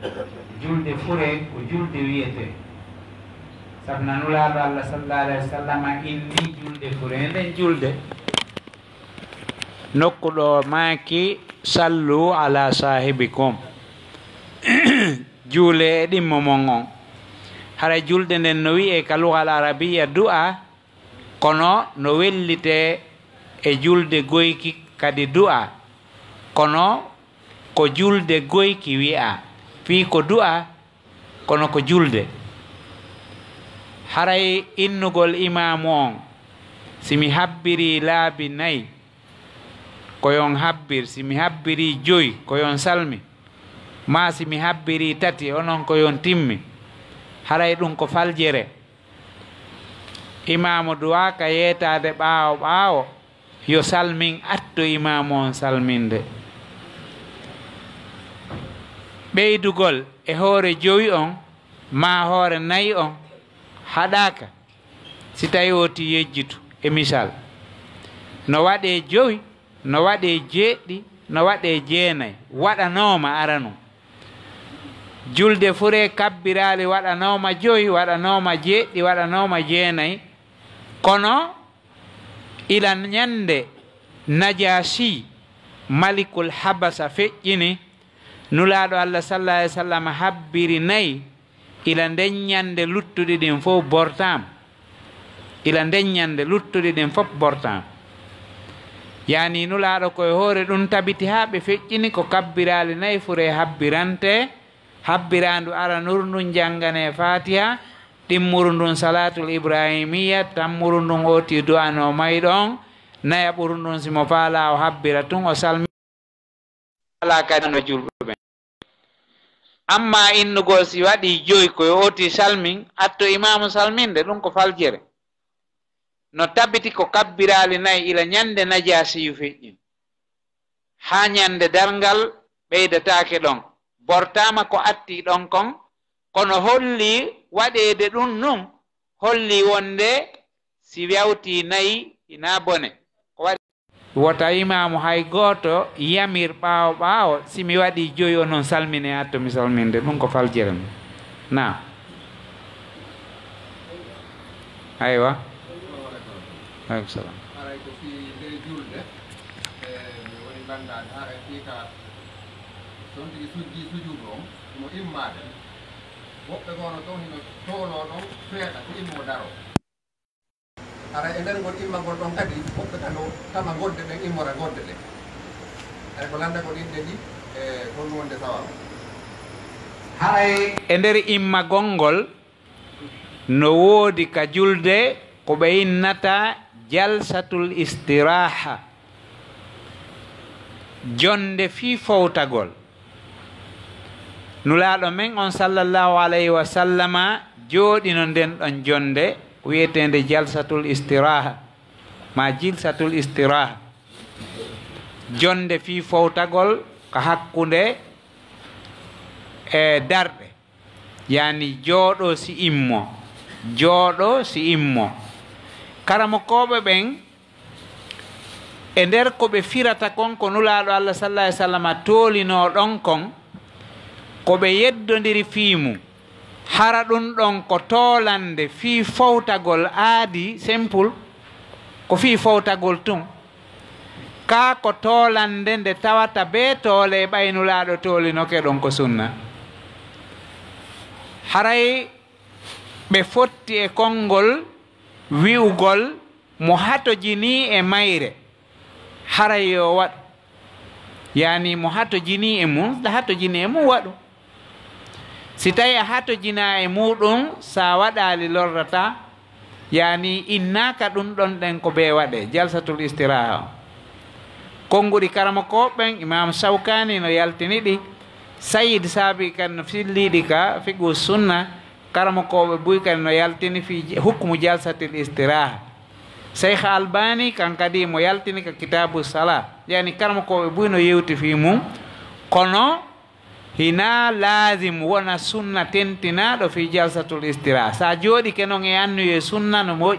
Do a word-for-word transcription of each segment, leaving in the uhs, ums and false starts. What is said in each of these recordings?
Julde fure ko julde wiyetee. Sabu na Nulaaɗo Allah sallallahu alayhi wa sallam inni julde fure nden julde. Nokku ɗo maaki, "Sallu ala saahibikum." Juule e ɗimmo mon on. Hara julde nden no wi'ee ka lugal arabiya du'a, kono no wellitee e julde goyki kadi du'a. Kono ko julde goyki wi'aa. Fii ko du'a, kono ko julde. Haray innugol imaamu on, si mi habbirii laabi nay, ko yon habbir, si mi habbirii joy, ko yon salmi, maa si mi habbirii tati, onon ko yon timmi, haray ɗum ko faljere. Imaamu du'aa ka yeetaade ɓaawo ɓaawo, yo salmin atto imaamu on salminde. Ɓeydugol e hoore jowi on maa hoore nayi on haɗaaka, si tawi o ti yejjitu, e misal, no waɗee jowi, no waɗee jeeɗiɗi, no waɗee jeenayi, waɗanooma aranun. Julde furee kabbiraali waɗanooma jowi, waɗanooma jeeɗiɗi, waɗanooma jeenayi, kono ila ñande Najaasi Malikul Habasa feƴƴini, Nulaaɗo Allah sallallahu alayhi wa sallam habbiri nayi, ila nden ñande luttuɗi ɗin fof bortaama. Ila nden ñande luttuɗi ɗin fof bortaama. Yaani Nulaaɗo ko e hoore ɗum tabiti haa ɓe feƴƴini ko kabbiraali nayi furee habbirantee, habbiraandu aranuru ndun jannganee Faatiha, ɗimmuru ndun Salaatul Ibrahimiyya, tammuru ndun o ti du'anoo mayɗo on, nayaɓuru ndun si mo faalaa o habbira tun o salmi. Alaa kadi no julɓe ɓen. Amma innugol si waɗii joyi ko yo o ti salmin, atto imaamu salminde, ɗum ko faljere. No tabiti ko kabbiraali nayi ila ñande Najaasiyu feƴƴi. Haa ñande darngal ɓeydataake ɗon. Bortaama ko attii ɗon kon, kono hollii waɗeede ɗum nun, hollii wonde si yawtii nayi hinaa bone. Ko waɗi Wota imaamu hay gooto yamir ɓaawo ɓaawo, si mi waɗii joyi onon salminee, atto mi salminde, ɗum ko faljere mum. Naam. Aywa. Aleykum salaam. Haray ko fii nde julde, e, mi woni banndaade, haray fii ka so on tigi sujjii sujuudu on, mo immaade. Woɓɓe goo no ɗon hino tooloo ɗon seeɗa, ko immoo daroo. Haray e nder ngol immagol ɗon kadi, woɓɓe ka no tama ngodde ɗen immora ngodde ɗen. Haray ko lanndagol inɗe ɗi, e, honno wonde sawaaba. Haray e nder immagol ngol, no woodi ka julde ko ɓe innata jalsatul istiraaha, jonnde fii fowtagol. Nulaaɗo men on sallallahu alayhi wa sallama jooɗino nden ɗon jonnde wi'eteende jalsatul istiraaha, maa jilsatul istiraaha. Jonnde fii fowtagol ka hakkunde e darɗe. Yaani jooɗo si immo, jooɗo si immo. Karamokooɓe ɓen, e nder ko ɓe firata kon, ko Nulaaɗo Allah sallallahu alayhi wa sallam toolinoo ɗon kon, ko ɓe yeddondiri fii mum. Hara ɗum ɗon ko toolannde fii fowtagol aadi, simple, ko fii fowtagol tun. Kaa ko toolannde nde tawata bee toole e ɓay Nulaaɗo toolinoke ɗon ko sunna. Haray ɓe fotti e konngol wi'ugol mo hatojinii e mayre, haray yo waɗu. Yaani mo hatojinii e mum, ɗa hatojinii e mum waɗu. Si tawi a hatojinaa e muuɗum, sa waɗaali lorrataa, yaani innaaka ɗum ɗon ɗen ko bee waɗee, jalsatul istiraaha on. Konnguɗi karamokooɓe ɓen, Imaamu Sawkaani no yaltini ɗi, Sayyid Saabi kadi no fillii ɗi ka Fiqhu Sunna, karamokooɓe buy kadi no yaltini fii j-, hukmu jalsatil istiraaha. Seykh Albaani kan kadi mo yaltini ka Kitaabu Salaa, yaani karamokooɓe buy no yewti fii mum, kono hinaa laazim wona sunna tentinaaɗo fii jalsatul istiraaha. Sa jooɗike non e anniyee sunna no moƴƴi.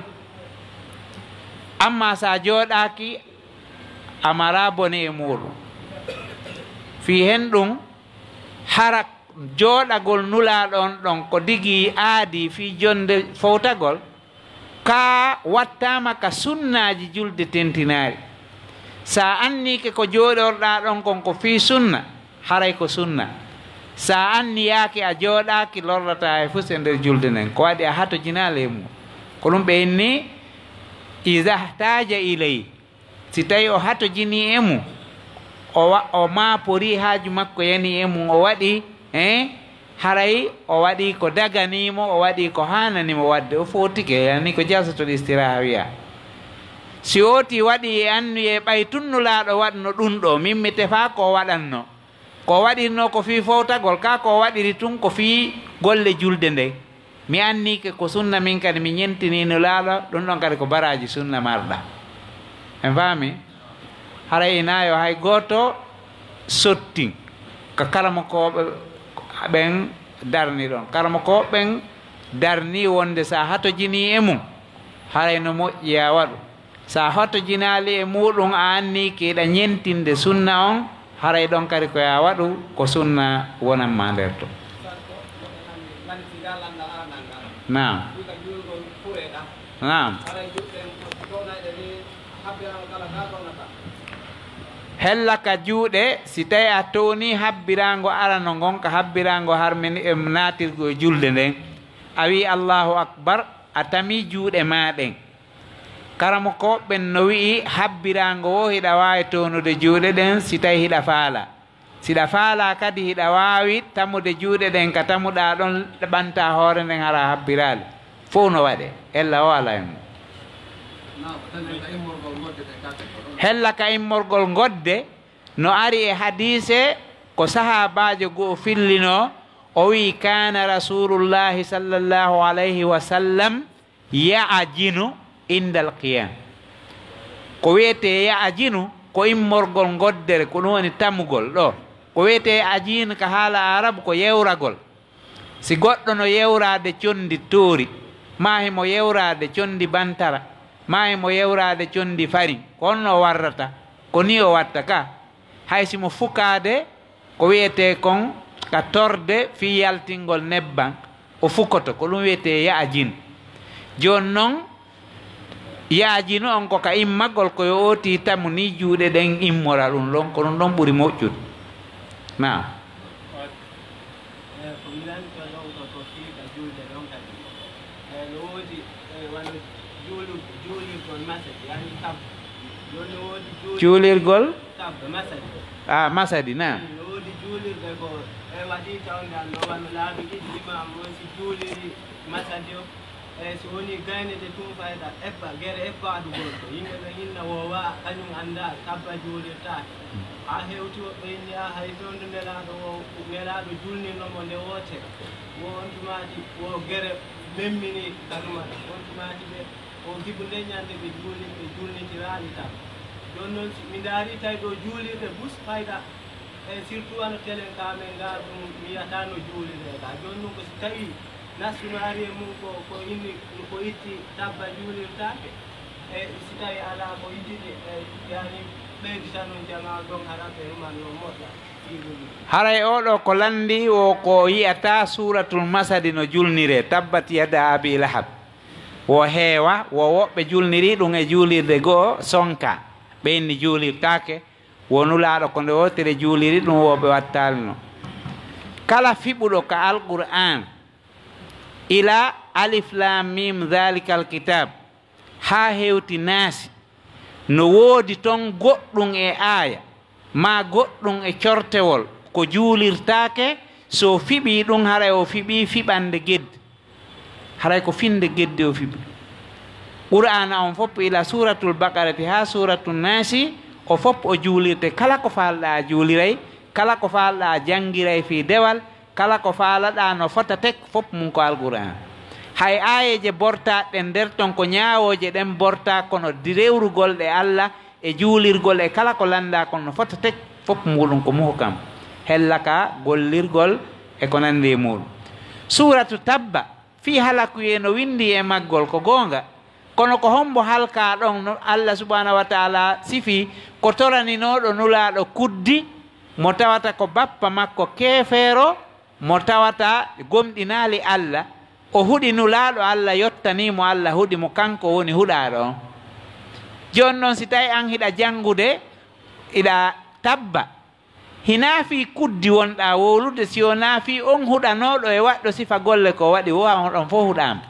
Amma sa jooɗaaki, a maraa bone e muuɗum. Fii hen ɗum, hara Jooɗagol Nulaaɗo on ɗon ko digi aadi fii jonnde fowtagol, ka wattaama ka sunnaaji julde tentinaari. Sa annike ko jooɗorɗaa ɗon kon ko fii sunna, haray ko sunna. Sa anniyaaki a jooɗaaki, lorrataa e fus e nder julde nden. Ko waɗi a hatojinaali e mum. Ko ɗum ɓe inni, "Iza ihtaaja ilay." Si tawi o hatojinii e mum, o wa-, o maaporii haaju makko yani e mum, o waɗi, eh, haray o waɗi ko daganii mo, o waɗi ko haanani mo waɗde, o footike, yani ko jalsatul istiraaha wiya. Si ooti waɗi e anniyee ɓay tun Nulaaɗo waɗno ɗun ɗoo, min mi tefaa ko o waɗanno. Ko o waɗirnoo ko fii fowtagol, kaa ko o waɗiri tun ko fii golle julde nden. Mi annike ko sunna, min kadi mi ñentinii Nulaaɗo, ɗun ɗon kadi ko baraaji sunna marɗa. En faami? Haray inaa yo hay gooto sottin ka karamokooɓe ɓen darni ɗon. Karamokooɓe ɓen darni wonde sa hatojinii e mum, haray no moƴƴi a waɗu. Sa hatojinaali e muuɗum, a anniike hiɗa ñentinde sunna on, haray ɗon kadi ko yaa waɗu ko sunna wonan ma nder ton. Naam. Naam. Hella ka juuɗe, si tawi a townii habbiraango arano ngon ka habbiraango harmini, em, naatirgo e julde nden, a wi'i, "Allaahu akbar," a tamii juuɗe maa ɗen. Karamokooɓe ɓen no wi'i, habbiraango woo hiɗa waawi townude juuɗe ɗen si tawi hiɗa faala. Si ɗa faalaa kadi, hiɗa waawi tamude juuɗe ɗen ka tamuɗaa ɗon, ɓantaa hoore nden hara a habbiraali. Fow no waɗee, ella o alaa e mum. Hella ka immorgol ngodde, no ari e hadiise ko sahaabaajo goo fillinoo, o wi'i, "Kaana Rasuulullaahi sallallaahu alayhi wa sallam ya'jinu indal qiyaam." Ko wi'etee ya'jinu, ko immorgol ngoddere, ko ɗum woni tamugol ɗoo. Ko wi'etee ajiin ka haala Aarabu ko yewragol. Si goɗɗo no yewraade conndi toori, maa himo yewraade conndi bantara, maa himo yewraade conndi fariŋ, ko honno o warrata? Ko nii o watta ka. Hay si mo fukaade ko wi'etee kon ka torde fii yaltingol nebban, o fukoto, ko ɗum wi'etee ya'jin. Jooni non, ya'jinu on ko ka immagol, ko yo ooti tamu ni juuɗe ɗen immora ɗum ɗon, ko ɗum ɗon ɓuri moƴƴude. Naam. Eh, ko mi lanndito ɗon ko, ko fii ka juulde ɗon kadi. Eh, no woodi, eh, wano juulu-, juulirgol masadi, yani kam. Ɗon no woodi juuli-, juulirgol? Kabba masadi. Ah, masadi, naam. No woodi juulirde ko, eh, waɗi tawde an ɗo wano laabi ɗiɗi imam o si juuliri masadi o. Eey, so wonii gayne ɗe tun fayda ebba, gere ebbaadu goɗɗo. Yimɓe ɓe inna woowa, kañum anndaa kabba juulirtaake. Haa hewti woɓɓe inni, a, hay fewndo Nelaaɗo o, Nelaaɗo juulnirno mo nde wootere. Wo on tumaati, wo gere memmini ka ɗum, on tumaati ɓe, o gibu nde ñande ɓe juuli, ɓe juulnitiraali tan. Jooni noon, si mi ndaarii tawi ɗo juulirɗe bus fayda, E surtout wano telen ka men ngaa ɗum mi yi'ataa no juuliree ka. Jooni ɗum ko si tawii nastuno ari e mum ko, ko inni, ko itti tabba juulirtaake. E si tawii alaa ko ittiti, e yani ɓeydita noon jamaa ɗon hara ɓe ruman noon moƴƴa. Haray oo ɗoo ko lanndii o ko yi'ataa suuratul masadi no julniree, tabbat yada abi lahab. Wo heewa, wo woɓɓe julnirii ɗum e juulirde goo sonka, ɓe inni juulirtaake. Wo Nulaaɗo ko nde wootere juuliri ɗum, wo ɓe wattaalno. Kala fiɓuɗo ka Alqur'aan, ila alif laam miim, zaalikal kitaab, haa hewti naasi, no woodi ton goɗɗum e aaya, maa goɗɗum e cortewol ko juulirtaake, so fiɓii ɗum, haray o fiɓii fiɓande gedde. Haray ko finde gedde o fiɓi. Qur'aana on fof, ila Suuratul Baqarati haa Suuratu Naasi, o fof o juulirte. Kala ko faalɗaa a juuliray, kala ko faalɗaa a janngiray fii dewal, kala ko faalaɗaa no fota tek, fof mum ko Alqur'aan. Hay aayeeje bortaaɗe nder ton ko ñaawooje ɗen bortaa, kono di rewrugol ɗe Alla e juulirgol e kala ko lanndaa kon no fota tek, fof muuɗum ko muhkam, hella ka gollirgol e ko nanndi e muuɗum. Suuratu Tabba, fii halakuyee no winndi e maggol, ko goonga. Kono ko hommbo halkaa ɗon? No Alla subhaanahu wa ta'aala sifii ko toraninooɗo Nulaaɗo kuddi, mo tawata ko bappa makko keefeero, mo tawata gomɗinaali Alla, o huɗi Nulaaɗo Alla, yottanii mo Alla huɗi mo, kanko woni huɗaaɗo on. Jooni non, si tawi an hiɗa janngude, hiɗa tabba, hinaa fii kuddi wonɗaa wowlude, si wonaa fii on huɗanooɗo e waɗɗo sifa golle ko waɗi, wo on ɗon fof huɗaama.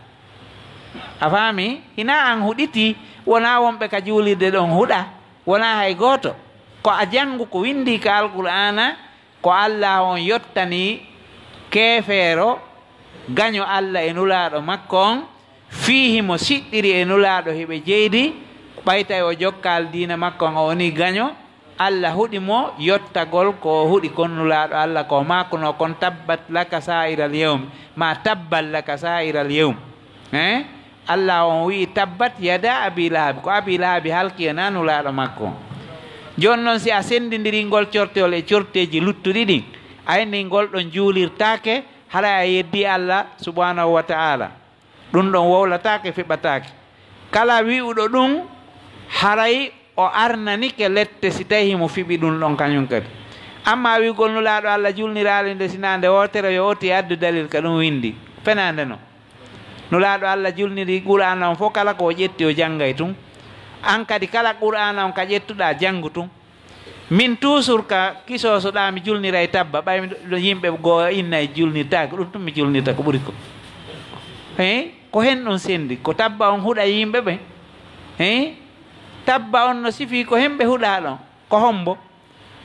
A faami? Hinaa an huɗiti, wonaa wonɓe ka juulirde ɗon huɗa, wonaa hay gooto. Ko a janngu ko winndii ka Alqur'aana, ko Alla on yottani keefeero gaño Alla e Nulaaɗo makko on, fii himo siɗɗiri e Nulaaɗo hiɓe jeydi, ɓay tawi o jokkaali diina makko on, o woni gaño, Alla huɗi mo yottagol ko o huɗi kon Nulaaɗo Alla ko maakunoo kon, "Tabbat laka sa'iral yawm," maa "Tabban laka sa'iral yawm." Eh? Alla on wi'i, "Tabbat yada Abi Lahab." Ko Abi Lahabi halki, wonaa Nulaaɗo makko. Jooni non, si a senndindiri ngol corteyol e corteeji luttuɗi ɗin, a inni ngol ɗon juulirtaake, haray a yeddii Alla subhaanahu wa ta'aala. Ɗun ɗon wowlataake, fiɓataake. Kala wi'uɗo ɗun, haray o arnanike lette si tawi himo fiɓi ɗun ɗon kañun kadi. Amma wi'ugol Nulaaɗo Alla julniraali nde sinaa nde wootere, yo oti addu dalil ka ɗun winndi. Fenaande non. Nulaaɗo Alla julniri Qur'aana on fof, kala ko o ƴetti o janngay tun. An kadi kala Qur'aana on ka ƴettuɗaa, janngu tun. Min toujours ka kisoosoɗaa mi julniray tabba, ɓay mi ɗo yimɓe goo innay julnirtaake, ɗun tun mi julnirta ko ɓuri ko. Hein? Ko hen ɗun senndi, ko tabba on huɗa yimɓe ɓe. Hein? Tabba on no sifii ko hen ɓe huɗaa ɗon. Ko hombo?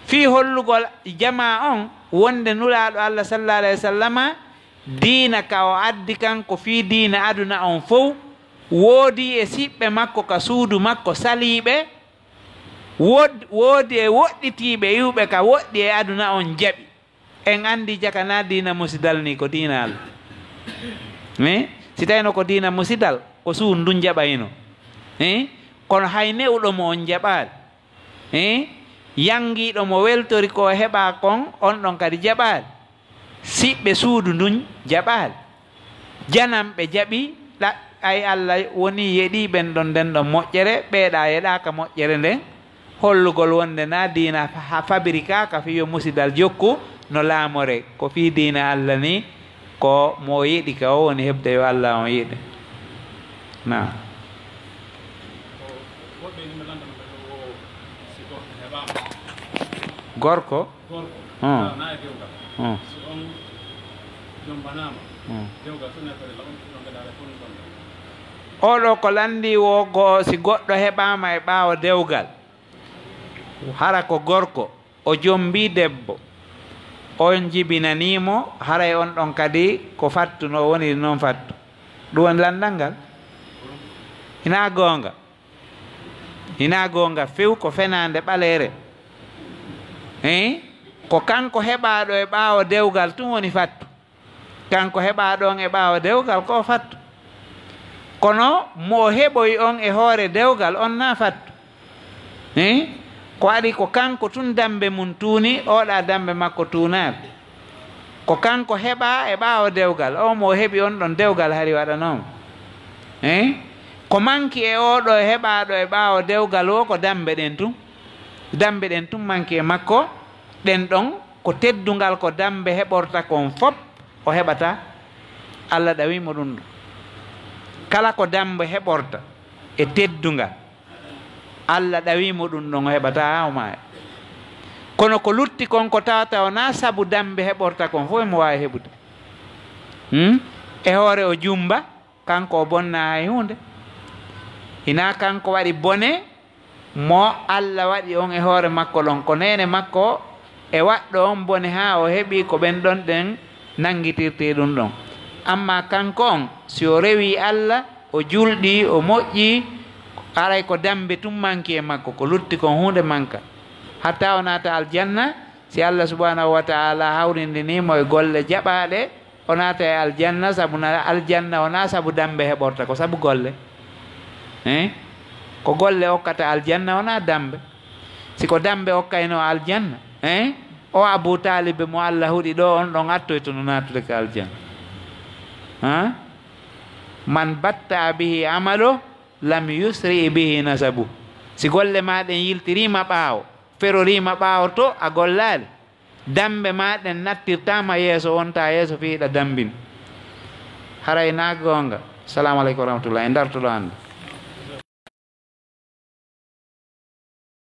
Fii hollugol jamaa on wonde Nulaaɗo Alla sallallahu alayhi wa sallama, diina ka o addi kan ko fii diina aduna on fow, woodi e siɓɓe makko ka suudu makko saliiɓe, wood-, woodi e woɗɗitiiɓe iwɓe ka woɗɗi e aduna on jaɓi. En anndi jaka naa diina musidal ni ko diina Alla. Eh? Si tawino ko diina musidal, ko suudu ndun jaɓayno. Eh? Kono hay ne'uɗo mo on jaɓaali. Eh? Yanngiiɗo mo weltori ko o heɓaa kon, on ɗon kadi jaɓaali. Siɓɓe suudu ndun jaɓaali. Jananɓe jaɓi, ɗa-, ay Alla woni yeɗii ɓen ɗon nden ɗon moƴƴere, ɓeeɗa yeɗaaka moƴƴere nden, hollugol wonde naa diina fa-, ha fabrikaaka fii yo musidal jokku no laamoree, ko fii diina Alla ni, ko mo o yeɗi ka o woni heɓde yo Alla on yeɗi. Naam. Gorko? Gorko. Hmm. Alaa na e dewgal. Hmm. Si on jombanaama, hmm, dewgal tun e farilla, on ɗon gaɗaare fon gonɗo. Oɗo ko lanndii wo go, si goɗɗo heɓaama e ɓaawo dewgal, hara ko gorko, o jombii debbo, on jibinanii mo, haray on ɗon kadi ko fattu no woniri non fattu. Ɗum woni lanndal ngal? Hinaa goonga. Hinaa goonga few, ko fenaande ɓaleere. Hein? Ko kanko heɓaaɗo e ɓaawo dewgal tun woni fattu. Kanko heɓaaɗo on e ɓaawo dewgal ko o fattu. Kono mo o heɓoyi on e hoore dewgal on naa fattu. Hein? Ko waɗi ko kanko tun dammbe mun tuuni, oɗa dammbe makko tuunaali. Ko kanko heɓaa e ɓaawo dewgal, o mo o heɓi on ɗon dewgal hari waɗanooma. Eh? Ko manki e oo ɗoo heɓaaɗo e ɓaawo dewgal o, ko dammbe ɗen tun. Dammbe ɗen tun manki e makko, ɗen ɗon ko teddungal ko dammbe heɓorta kon fop, o heɓataa. Alla ɗawii mo ɗun ɗon. Kala ko dammbe heɓorta e teddungal, Alla ɗawii mo ɗun ɗon, o heɓataa haa o maaya. Kono ko lutti kon ko tawata wonaa sabu dammbe heɓorta kon fof, emo waawi heɓude. Hmm? E hoore o jummba, kanko o bonnaa hay huunde. Hinaa kanko waɗi bone mo Alla waɗi on e hoore makko ɗon. Ko neene makko e waɗɗo on bone haa o heɓi ko ɓen ɗon ɗen nanngitirtee ɗun ɗon. Ammaa kanko on, si o rewii Alla, o julɗii, o moƴƴii, haray ko dammbe tun manki e makko, ko lutti kon huunde manka. Hatta o naata aljanna, si Alla subhaanahu wa ta'aala hawrindinii mo e golle jaɓaaɗe, o naata e aljanna, sabu na aljanna wonaa sabu dammbe heɓorta, ko sabu golle. Eh? Ko golle okkata aljanna, wonaa dammbe. Si ko dammbe okkayno aljanna, eh? O Abu Taalib mo Alla huɗi ɗoo, on ɗon attoytuno naatude ka aljanna. Ha? Man batta'a bihi amalu, lam yusri bihi nasabu. Si golle maa ɗen yiltiriima ɓaawo, feroriima ɓaawo to a gollaali, Dambe ma ɗen nattirtama yeeso, wonta yeeso fii hiɗa dambin. Haray na goonga. Salamu aleykum wa rahmatullah. E dartoɗo hannde.